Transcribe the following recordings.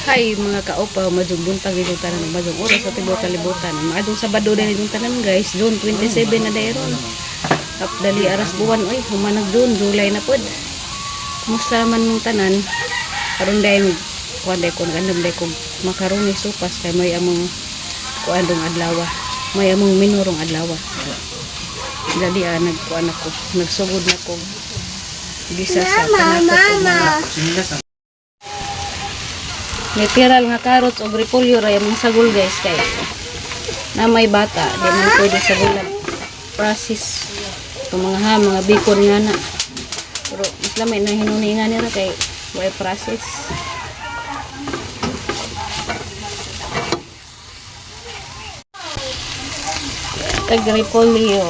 Hi mga kaopa, madyong buntag itong tanan, madyong oras sa tibuok kalibutan. Maadong Sabado din itong tanan, guys, June 27 na dairon. Dali aras buwan oy, humanag June, July na pod. Kumusta naman mong tanan? Karon dahil kuan day ko nagandam day ko macaroni sopas kay may among kuan dong adlaw. May among minurong adlaw. Dali ah, nagkuan ako, nagsugod na ko. Gisa sa panakot og mga literal nga carrots og repolyo ra yung mga sagol, guys, kay na may bata di man pwede sa gulag process itong mga ha mga bacon nga na, pero mas lamay na hinuni nga nila kay way process. Tag repolyo.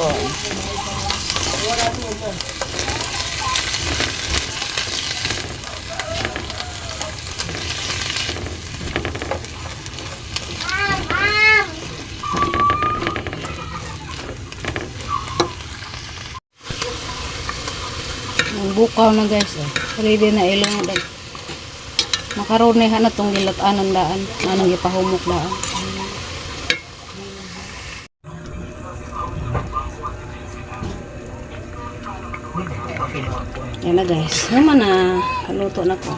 Ang bukaw na, guys, eh. Ready na ilong dag. Makaroni ha na tong gilatanan daan. Anong ipahumok daan. Yan na, guys. Naman na. Kaluto na ko.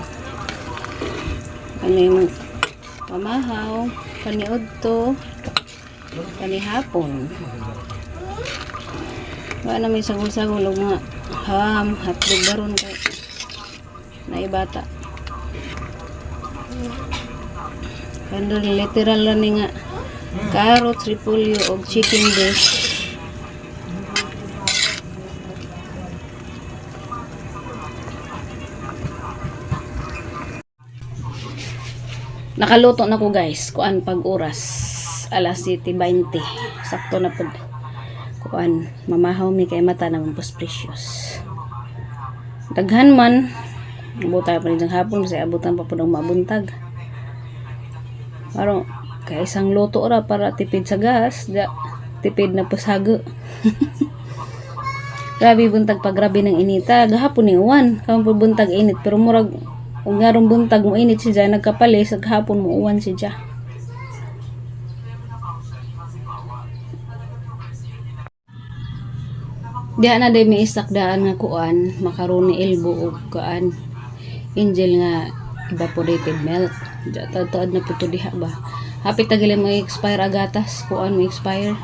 Ano yung pamahaw, paniod to, panihapon. Wala na may sagol-sagol og mga ham, hotdog baron kay naibata. Kando literal lang ni nga carrots, repolyo og chicken breast. Nakaluto na ko, guys, kuan pag oras alas 7:20. Sakto na pud. Kuan, mamahaw mi kay mata naman pos precious. Daghan man, abutan pa rin hapon kasi abutan pa po ng mabuntag. Parang kay isang luto ra para tipid sa gas, da, tipid na pasago. Grabe buntag pa, grabe ng inita. Gahapon ni uwan, karon po buntag init pero murag ug ngarong buntag mo init siya nagkapalis, gahapon mo uwan siya. Diha na day may isak daan nga kuan, macaroni elbow ug kuan angel nga evaporated milk. Diha taad na po to diha ba. Hapit tagilin mo expire agatas, kuan mo expire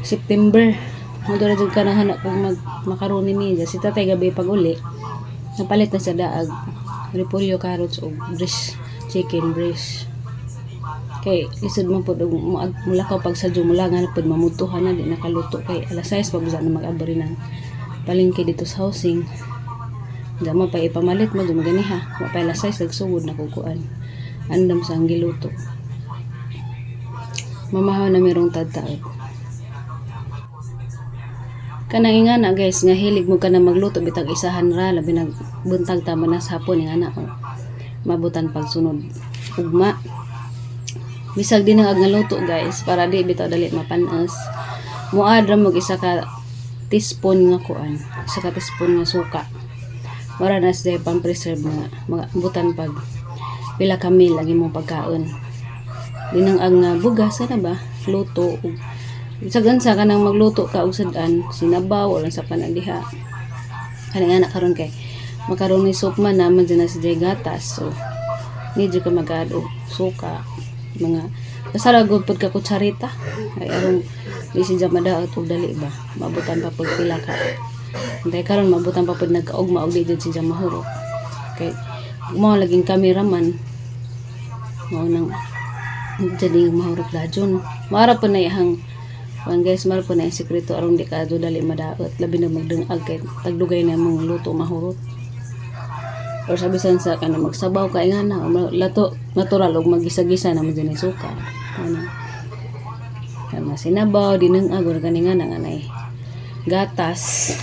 September. Mo dara jud ka na hanap kung mag macaroni ni si tatay gabi pag uli. Napalit na sa daag repolyo, carrots ug breast, chicken breast. Kay lisod man pud og mulakaw pag sadyo mula nga pud mamutuhan na di nakaluto kay alas 6 pa na mag-abri ng palengke dito sa housing. Diyan mo pa ipamalit mo dyan ganiha. Wa pa alas 6 nagsugod na kukuan. Andam sa ang giluto. Mamahaw na merong tadtaot. Kanang ingana, guys, nga hilig mo ka na magluto bitag isahan ra, labi nag buntag tama na sa hapon ingana oh. Mabutan pagsunod ugma. Bisag di nang nga luto, guys, para di bitaw dali mapanas. Muad ra mo isa ka teaspoon nga kuan, isa ka teaspoon nga suka. Mara na siya pang-preserve nga mga butan pag pila ka meal ang imong pagkaon. Dinang ang bugas ana ba luto ug bisag unsa ka nang magluto ka og sad-an, sinabaw o lang sa panagdiha. Kani nga na karon kay macaroni soup man naman dyan na si Jay gatas. So, medyo ka mag-add og suka, mga kasara good pod ka kutsarita. Ay arong di siya madaot og dali ba. Mabutan pa pag pila ka. Hintay karon mabutan pa pud nagkaugma og di jud siya mahurot. Kay mo laging cameraman mao nang jadi mahurot dajon. Mara pa na ihang kuan, guys, mara pa na yung sekreto aron di ka dali madaot labi na magdungag kay tagdugay na mong luto mahurot. Or sabi sa kana magsabaw ka nga na lato natural og magisa-gisa naman dyan yung suka. Ano? Kana sinabaw dinungag or kani nga na nga nay gatas.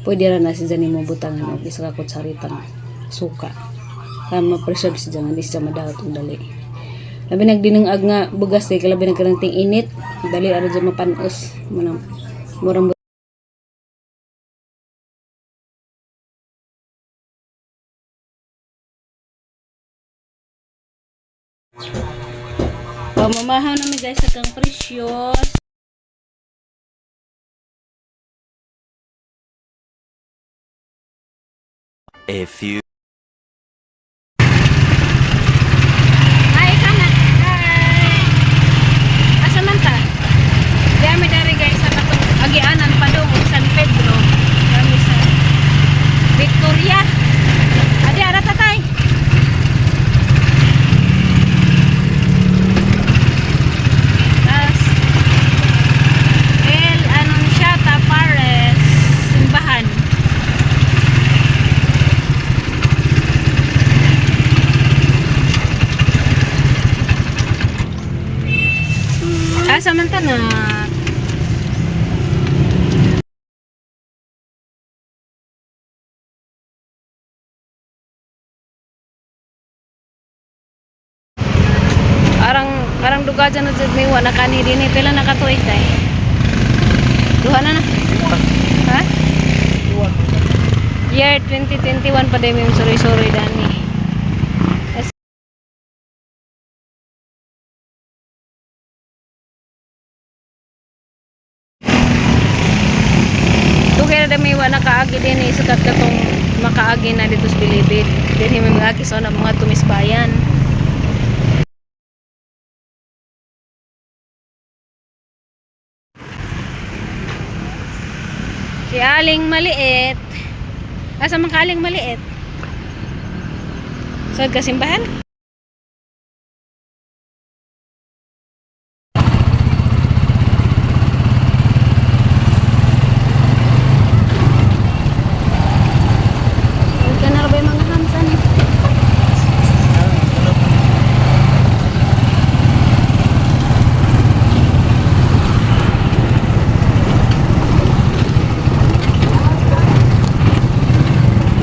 Pwede ra na si dyan mo butangan og isa ka kutsaritang suka. Para ma-preserve siya nga di siya madaot og dali. Labi nagdinungag nga bugas kay labi nagkaranting init, dali ara jud mapanos. Murang murang Pamamahaw namin guys sa kang precious. A few Hi, kana. Hi. Asa man ta? Di ami dari guys sa katong agianan padung San Pedro. Kami sa Victoria. Adi ara tatay. Tas El Anunciata Pares simbahan. Asa man ta na? Arang arang duga dyan na jud may wala kani din eh. Pila na ka tuig tay? Duha na na. Ha? Year 2021 pa din yung suroy-suroy dani. Dugay na may wala nakaagi din eh. Sukat katong makaagi na dito sa Bilibid. Dinhi may mga sa mga tumisbayan. Si Aling Maliit. Asa man ka Aling Maliit? Sa kasimbahan? Huwag ka na ba yung mga hamsan eh?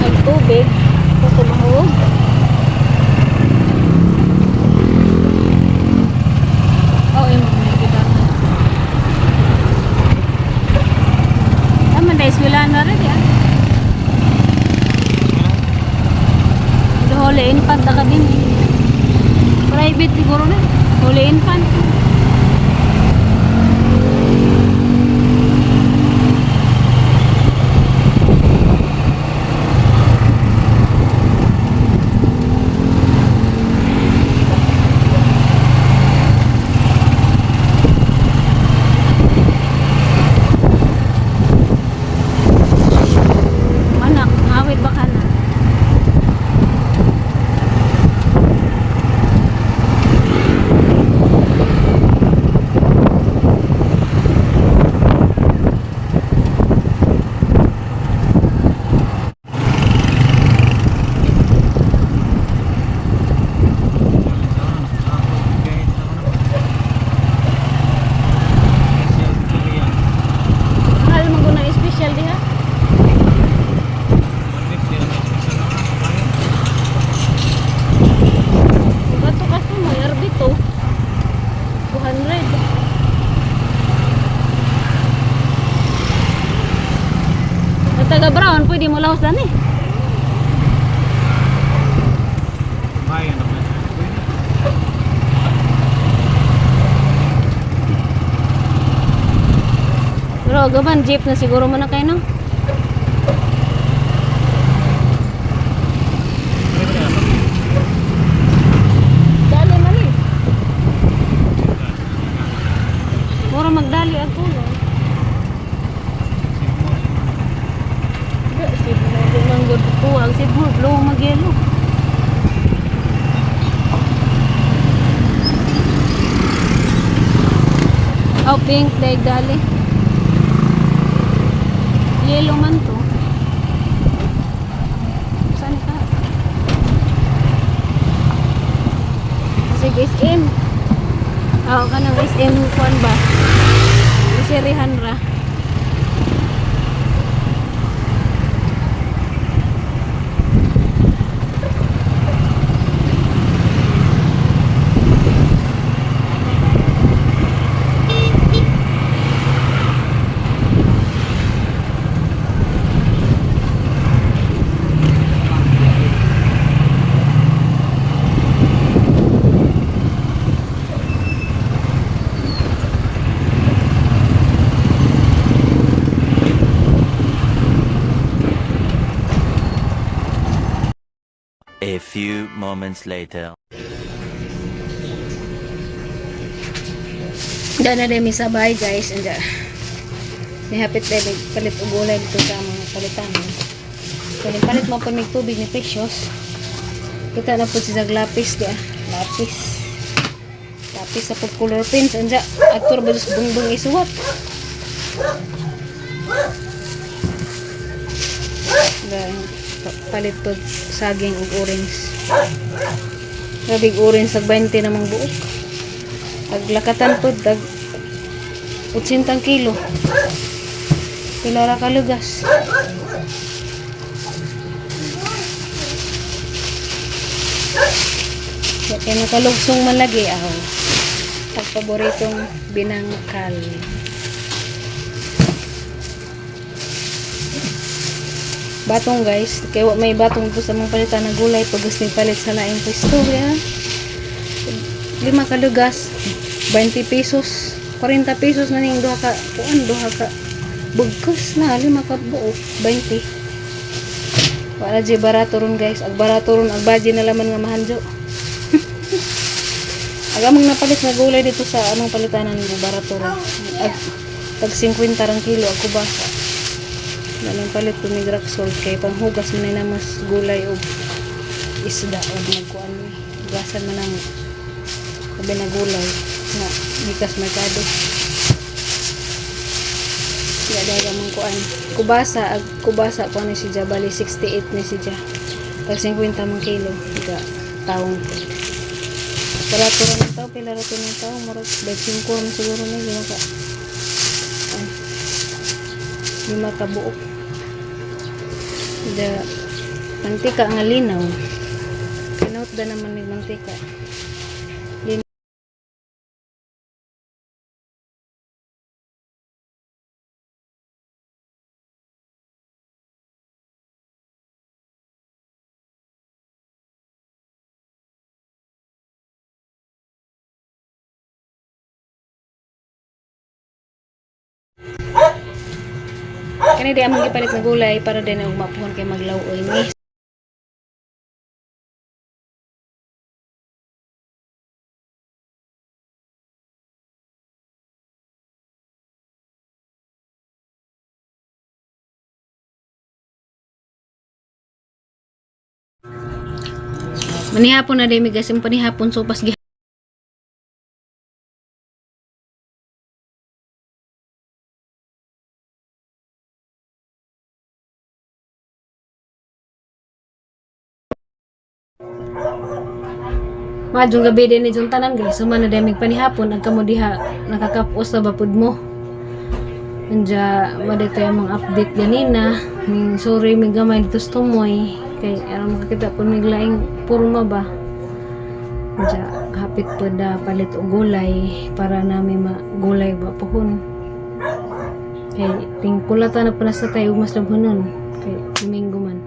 Nagtubig. Ito mahog. Oh, yung mga kita. Tama na, eskwelahan na rin yan. Holy Infant na ka din eh. Private siguro na. Holy Infant. Anak, awit ba ka na? Mahal mo na special diha. Bato kasi mo, arbito. 200. At taga Brown, pwede mo laos dan eh. Pero gaban, jeep na siguro mo na kayo no? Dali man eh. Mura magdali ang tulong. Di, Sibmo, di man good ko. Ang Sibmo, blue magyelo. Oh, pink, daig dali. Yellow man to. Saan ka? Kasi SM. Oo, ka ng SM kuan ba? Isirihan ra. A few moments later. Diyan na din mi sa bahay, guys. Anja. Nihapit din mig palit og gulay dito sa mga palitan. Kani palit mo po mig tubig ni Precious. Kita na po siya lapis di ah. Lapis. Lapis sa pag color pins. Anja, aktor ba dus bungbung isuwat? Dahil palit po saging ug orange. Grabing orange tag 20 namang buok. Aglakatan po tag 80 kilo. Pila ra ka lugas. Ya, kaya nakalugsong man lagi aw. Ang paboritong binangkal. Batong, guys, kaya wa may batong po sa mga palitan ng gulay pag gusto palit sa laing pwesto ya. Lima ka lugas, 20 pesos, 40 pesos na ning duha ka kuan, duha ka bugkos na lima ka buok, 20. Wala di barato ron, guys. Ag barato ron, ag baji na laman nga mahanjo. Ag among napalit na gulay dito sa among palitanan mo barato ron. Ag tag 50 rang kilo ako basa. Nalang palit ko mig rock salt kay panghugas man na mas gulay og isda og magkuan ni. Hugasan man namo. Sabi na gulay na gikas merkado. Ya dahil among kuan. Kubasa ag kubasa ko ni si Jabali 68 ni si Ja. Tag 50 man kilo ga taong ko. Barato ra ng tao, pila ra to ng tao, murag 25 man siguro ni lima ka. Ay, lima ka buok. Da mantika nga linaw. Kinaut da naman mig mantika. Kani di among gipalit nga gulay para din og mapuhon kay maglaw-oy ni. Manihapon na din mi, guys, yung panihapon sopas gi. Maadjong gabi din ni Jung tanan, guys. Suma na din mig panihapon ang kamo diha nakakapos na ba pud mo. Anja madito yung mga update ganina. Ning sorry mig gamay dito sa tumoy kay aron makakita pud mig laing porma ba. Anja hapit pud na palit og gulay para nami magulay ba pohon. Kay tingkulata na pa na sa tayo mas labhonon kay Domingo man.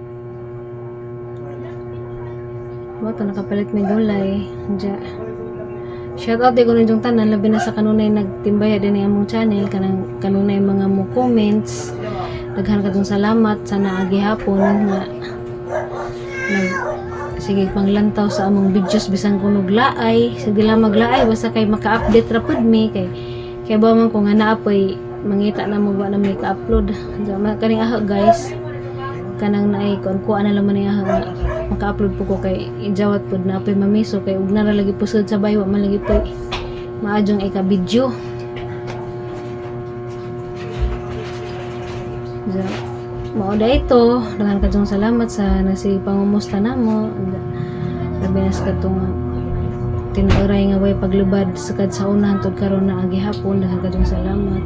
Mo to nakapalit may gulay. Anja. Shout out ko ninyong tanan labi na sa kanunay nagtimbaya din among channel kanang kanunay mga mo comments. Daghan kadtong salamat sana agi hapon nga nag sige panglantaw sa among videos bisan kunog laay sige lang maglaay basta kay maka-update ra pud mi kay kay ba man ko nga naa poy mangita na mo ba na may ka-upload. Anja, kaning aho, guys, kanang naay kuan kuan na laman niya nga maka-upload po ko kay ijawat pod na apoy mamiso kay ug nara lagi pusod sa baywa man lagi po maadyong ika-video. Ja, mao da ito. Daghan kadyong salamat sa nasi pangumusta namo. Labi na sa katong tinuoray nga way paglubad sa kad sa una hantod karon na agi hapon. Daghan kadyong salamat.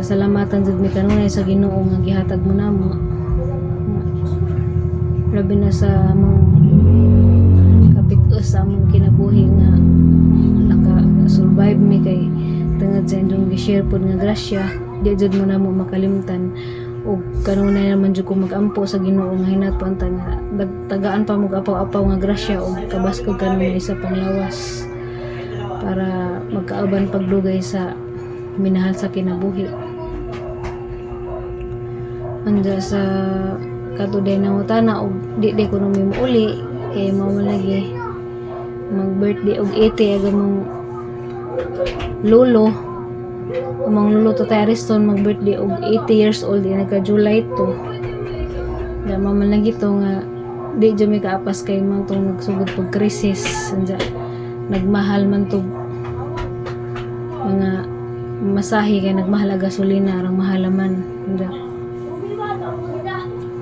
Pasalamatan jud mi kanunay sa Ginoo nga gihatag mo namo. Labi na sa among kapit-os sa among kinabuhi nga naka-survive mi kay tungod sa inyong gi-share pod nga grasya, di jud mo namo makalimtan ug kanunay naman jud ko mag-ampo sa Ginoo nga hinatwan ta nga tagaan pa mo apaw-apaw nga grasya ug kabaskog kanunay sa panglawas para magkauban pagdugay sa minahal sa kinabuhi. Anja sa Kato day nangutana og di day kuno mi mouli kay mao man lagi mag birthday og 80 aga mong lolo, among lolo Tatay Ariston, mag birthday og 80 years old di nagka July 2. Da mao man lagi to nga di jud mi kaapas kay man tong nagsugod pag crisis, anja nagmahal man to mga masahe kay nagmahal ang gasolina, arang mahal man. Anja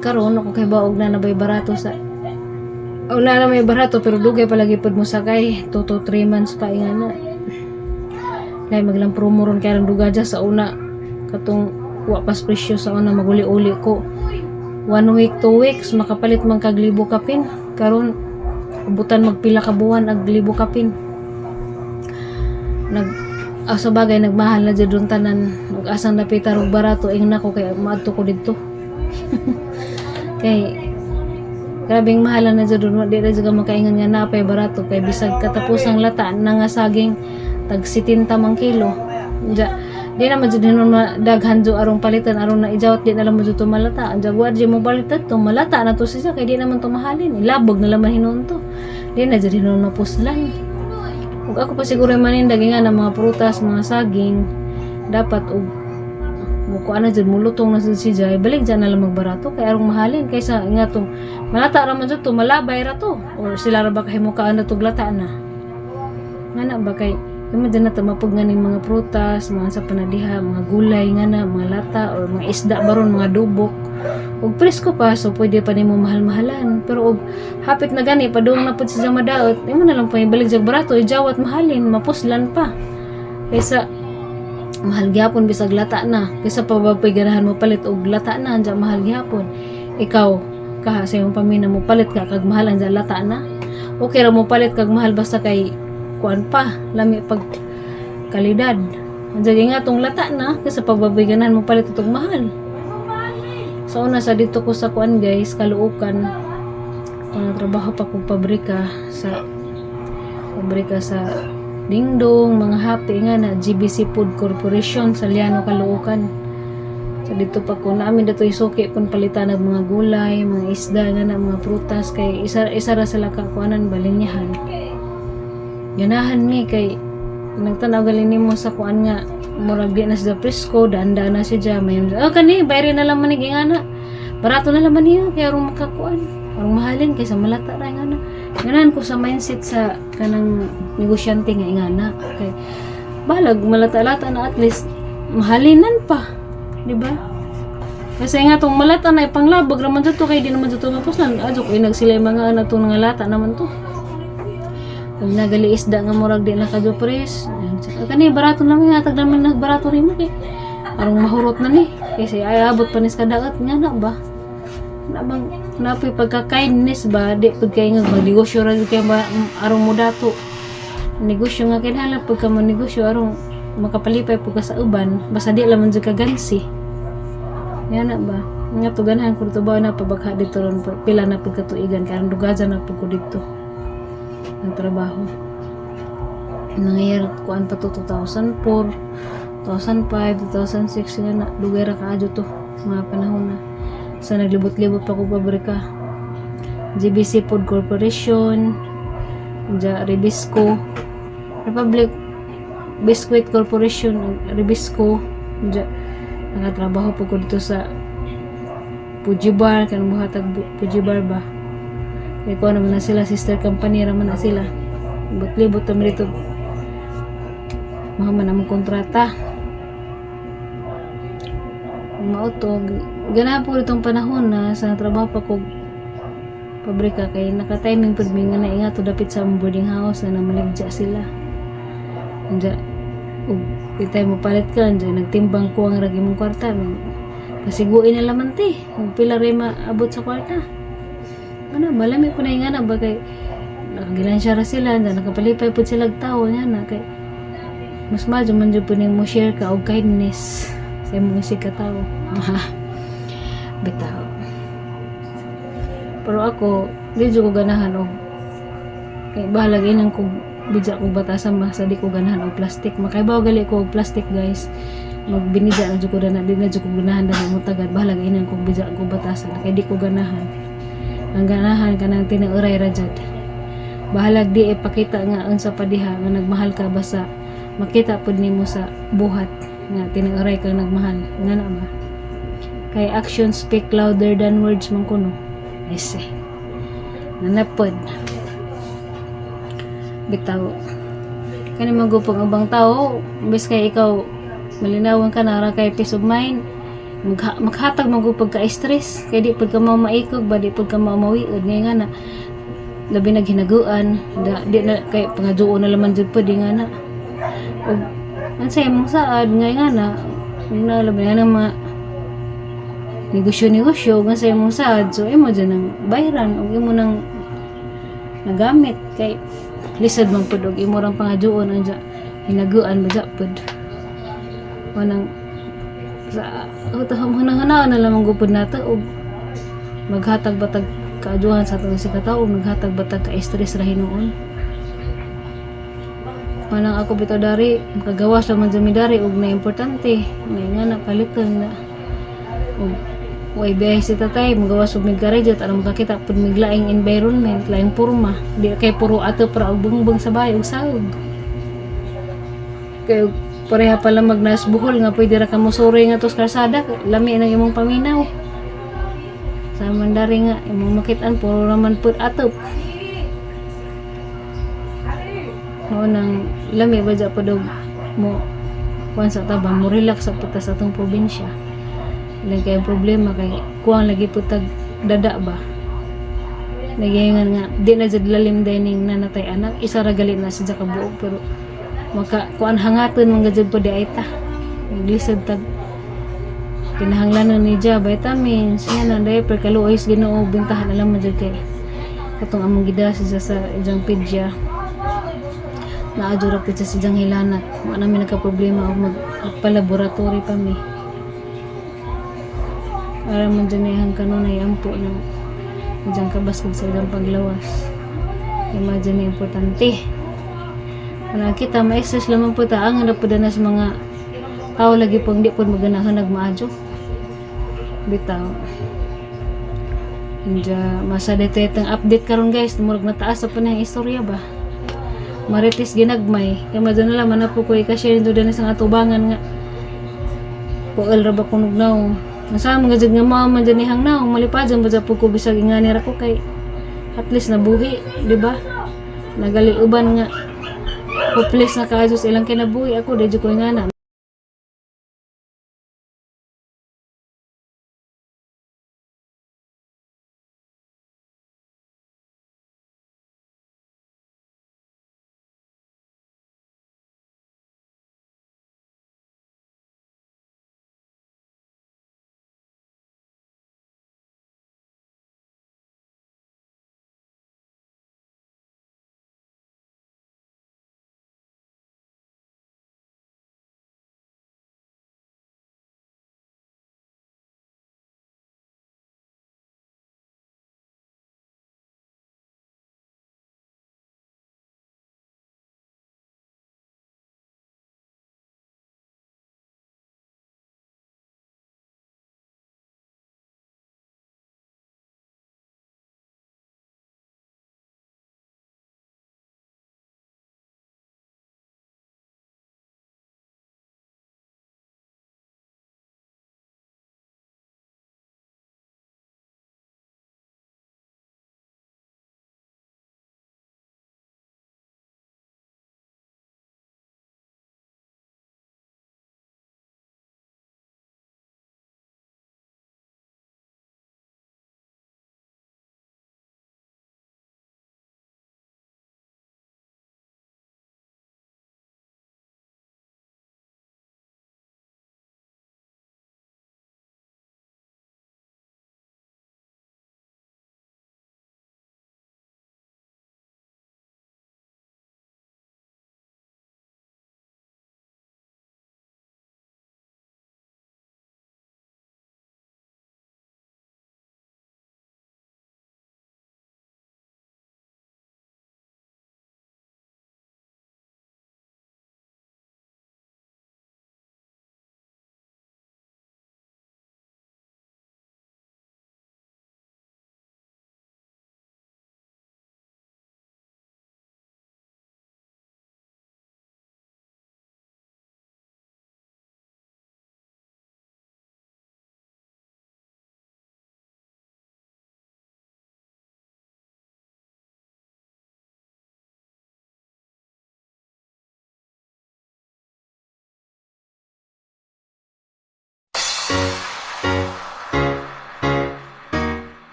karon ako kay baog na nabay barato sa o na na may barato, pero dugay palagi pud mo sakay, 2 to 3 months pa nga na. Dahil maglang promo ron kay rang dugaja. Sa una katong wa pas presyo sa una, maguli-uli ko one week, 2 weeks, makapalit man kag libo kapin. Karon abutan magpila ka buwan ag libo kapin. Nag sa bagay nagmahal na jud dun tanan. Ug asang napita og barato, ing nako kay maadto ko didto kay grabeng mahal na jud dun. Di ra jud ka makaingon nga napay barato kay bisag katapusang lata na nga saging, tag 70 man kilo. Anja di naman jud hinon daghan jud arong palitan, aron na ijawat, di na lang mo jud to malata. Anja wa jud mo balitan to, malata na to siya kay di naman to mahalin, ilabog na laman hinon to, di na jud hinon mapuslan. Ug ako pa siguro manindag nga ng mga prutas, mga saging, dapat og mukuan na jud, mulutong na jud siya, balik dyan na lang magbarato kay arong mahalin kaysa nga tong malata ra man jud to, malabay ra to, or sila ra ba kahimukaan na tog lata na nga na ba. Kay kamo dyan na mapag nga ning mga prutas, mga sa panadiha, mga gulay nga na, mga lata or mga isda baron, mga dubok. Ug presko pa, so pwede pa nimo mahal-mahalan. Pero og hapit na gani, padung na pud siya madaot, imo na lang pa ibalik jag barato, ijawat mahalin, mapuslan pa. Kaysa mahal gyapon bisag lata na. Kaysa pabapay ganahan mo palit og lata na, anja mahal gyapon. Ikaw, kaha sa imong pamina mo palit ka kag mahal anja lata na. Okay ra mo palit kag mahal basta kay kuan pa, lami pag kalidad. Andiyan nga tong lata na kasi pagbabiganan mo palit itong mahal. Sa una sa dito ko sa kuan guys, Caloocan. Kung trabaho pa kong pabrika sa Dingdong, mga happy nga na GBC Food Corporation sa Liano, Caloocan. Sa dito pa ko namin dito isuki pun palitan ng mga gulay, mga isda nga na, mga prutas kay isa isa ra sila ka kuanan balinyahan. Ganahan mi kay nagtanaw gali nimo sa kuan nga murag di na siya presko, daan-daan na siya may, oh, kani bayri na lang manig ingana. Barato na lang man niya kay arong makakuan. Arong mahalin kaysa malata ra ingana. Ganahan ko sa mindset sa kanang negosyante nga ingana kay balag malata-lata na, at least mahalinan pa, di ba? Kasi nga tong malata na ipanglabag raman dito kay di naman dito mapuslan. Adyo ko inag sila yung mga anak tong nga lata naman to. Pag nagali isda nga murag di na kadyo pres. Kani barato lang nga tag naman nagbarato nimo kay arong mahurot na ni. Kasi ay abot pa nis kadaot nga na ba. Na bang napoy pagka-kindness ba, di pud kay nga magnegosyo ra jud kay ba, arong mo dato. Negosyo nga kinahanglan pagka mo negosyo arong makapalipay pud ka sa uban, basta di lang man jud ka gansi. Yan na ba? Nga to ganahan ko dito ba na pabagha dito ron pila na pagkatuigan karon, dugajan na pud ko dito ng trabaho. Nangyayari kuan pa to 2004, 2005, 2006 nga na dugay ra kaadyo to mga panahon na. Sa naglibot-libot pa ko pabrika. GBC Food Corporation, ja Rebisco, Republic Biscuit Corporation, Rebisco, ja nakatrabaho po ko dito sa Puji Bar, kanang buhatag Puji Bar ba. Kaya kuha naman na sila, sister company raman na sila. Libot-libot naman dito. Mga man among kontrata. Mao to, ganahan po itong panahon na sa trabaho pa ko pabrika kay naka-timing pud mi nga na to dapit sa among boarding house na namaligya sila. Anja ug itay mo palit ka, anja nagtimbang ko ang ragi mong kwarta. Pasiguin na laman te. Ug pila ray maabot sa kwarta. Ano, malami po na yung nga ba kay nakagilansya ra sila, anja nakapalipay pud sila og tawo nga na kay mas madyo man jud po nimo share ka og kindness sa imong isig ka tawo. Bitaw. Pero ako, di jud ko ganahan og kay bahalag inang kog bidya kog batasan basta di ko ganahan og plastic. Makaibaw gali ko og plastic, guys. Magbinidya na jud ko dana, di na jud ko ganahan dana mo tagad, bahalag inan kog bidya kog batasan kay di ko ganahan. Ang ganahan kanang tinuoray ra jud. Bahalag di ipakita nga unsa pa diha nga nagmahal ka, basta makita pud nimo sa buhat nga tinuoray kang nagmahal nga na ba, kay actions speak louder than words man kuno. Ese nanapod bitaw kani magupang ubang tao, imbes kay ikaw malinawan ka na ra kay peace of mind, maghatag magupag ka stress kay di pud ka mamaikog ba, di pud ka mamawiod ngay nga na labi naghinaguan da, di na kay pangaduon na laman jud pud nga na ug unsay imong saad ngay nga na na labi na ng mga negosyo-negosyo nga sa imong saad, so imo dyan ang bayran ug imo nang nagamit kay lisod man pud og imo rang pangaduon ang hinaguan ba dya pud. Manang sa hunahunaan na lamang gupod nato og maghatag batag kaaduhan sa atong si katao, maghatag batag ka stress ra hinuon. Manang ako bitaw dari makagawas ra man jud mi dari og na importante na nga na palitan na og way biyahe si tatay, magawas og mig garejo aron makakita pud mig laing environment, laing porma, di kay puro ato para og bungbong sa bahay og saog, kay pareha pala magnas Bohol nga pwede ra ka mosuri nga tos kalsada, lami nang imong paminaw. Sa man dari nga imong makitaan puro raman pud atop. Mao nang lami ba dya pud og mo kuan sa taba, mo relax sa puta sa atong probinsya lang, kay ang problema kay kuwang lagi pud tag dada ba. Nagyayngan nga di na jud lalim dining nanatay anak, isa ra gali na siya kabuok, pero maka kuan hangaton man gud pud di ay ta naglisod tag kinahanglanon ni ja vitamins nga na diaper. Kaluoy sa Ginoo, bintahan na lang man jud kay katong among gida siya sa ijang pedya, naa ra pud sa siyang hilanat. Wa namin nagka problema og magpa-laboratory pa mi para man dyan ay hang kanunay ampo ng ijang kabaskog sa ijang paglawas. Imagine na importante. Wala kita ma-stress lamang po ta ang na po na sa mga tao lagi pong di po maganahan nagmaadyo. Bitaw. Hindi masa dito itong update karon, guys, murag nataas sa pa na yung istorya ba. Marites ginagmay. Kaya madun na lang man po ko i-share dito din sa atubangan nga. Puel ra ba kunog naong. Masa mga jud nga mao man dyan ihang naong malipad ba po ko bisag ingani ra ko kay at least nabuhi, di ba? Nagali uban nga hopeless na kaayo sa ilang kinabuhi, ako di jud ko ingana.